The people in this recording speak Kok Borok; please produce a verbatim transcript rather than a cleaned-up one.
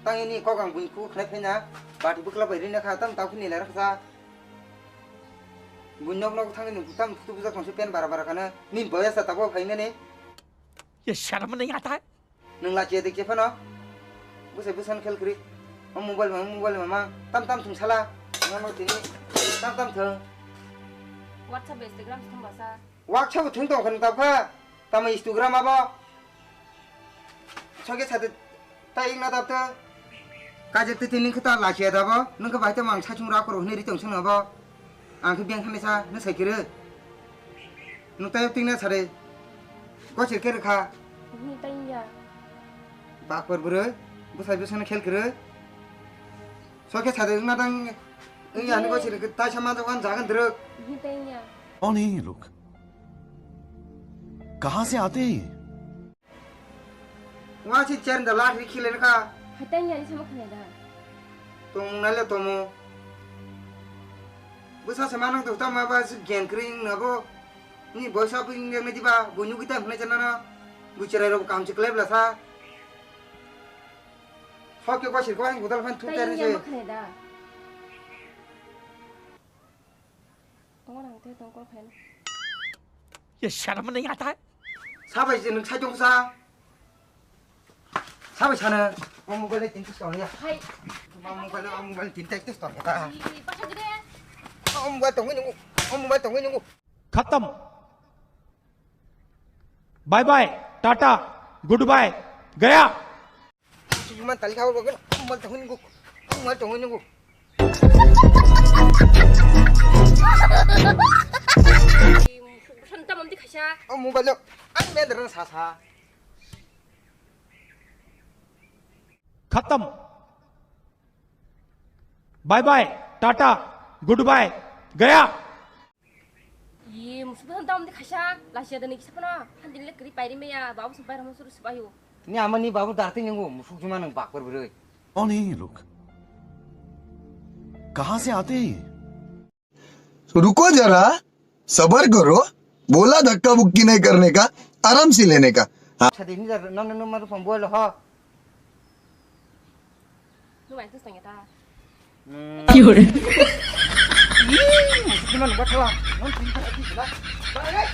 Tang ini kok ang buini kuk khnai phaina, bati bwkla bai rina kha, tam tau khini lera kha. Buini nok nok thangni tam phutu bujak tongse pen bara bara khana, nini boya sa tabo phainani. Ye sharm nahi aata hai? Nwng lachiya dik je phano. Bwsai bwsano khel kwrwi. O mobile ma, mobile ma, ma. Tam tam thwng sala. Nwng no tini tam tam thwng. WhatsApp, Instagram thwng basa. WhatsApp thwng tong khwna tabkha. Tamo Instagram abo. Soke sade ta ingna tabta. Kaje twi twi nwng khe ta lachiya dabo. Nwng khe bai tamo ang sachung ra koro hwnwi ri tong swngo bo. Ang khe beng thani sa, nwng sai kiri. Nwng tayo tingna sare. Ko sir kiri kha. Ni tanya. Bakor bwrwi. Bwsai bwsano khel kiri. Soke sade wngna dang. Wngya ni ko sir kiri. Tai sama jagan jagan druk. Ni tanya. कौन है ये लोग? कहाँ से आते हैं ये? Wah si chen da lak ri khile kha. Hatai ni ani sama khane da. Tong nai le tomo. Bwsa se manang to tama ba si gen kring na bo. Ni boisa bu ing ne diba bu nyu kita hne chana na. Bu cherai ro kam chik le bla sa. Hok ke ko sir ko ang gudal phan thu ter ni se. Hatai ni ama khane da. Tongo nang te tong kol khaina. Ye sharm nahi aata hai? Sabai je nwng sai tong sa. Sabai sana. O mobile tin tus tong ya. Hai. O mobile, o mobile tin tus tong ya. Ih, pasang gede. O mobile tong nungu. O mobile tong nungu. खत्म। Bye bye, tata, goodbye, गया। Sujuman tali khabar bagwi, mobile tongwi nungu, mobile tongwi nungu. Santa mamdi khaisa. O mobile lo, ang mendra sa sa. खत्म। Bye bye, tata, goodbye, गया। Ye, musuk bwsano tamni khaisa, lachiya dani kisa phano, handin le kwrwi pairi maya, babu sum pairamo suru swbaio. Ni ama ni babu dartwi nungu, musuk juma nang bakor bwrwi. कौन है ये लोग? कहाँ से आते हैं ये? रुको जरा, सबर करो, बोला धक्का मुक्की नहीं करने का, आराम से लेने का। हाँ। Sadi ni jar, no, no, no, maru pom bolo ho. Nwng bai tong ya ta. Ki hore? Ih, gimana buat lo? Non pintar lagi gila. Balik.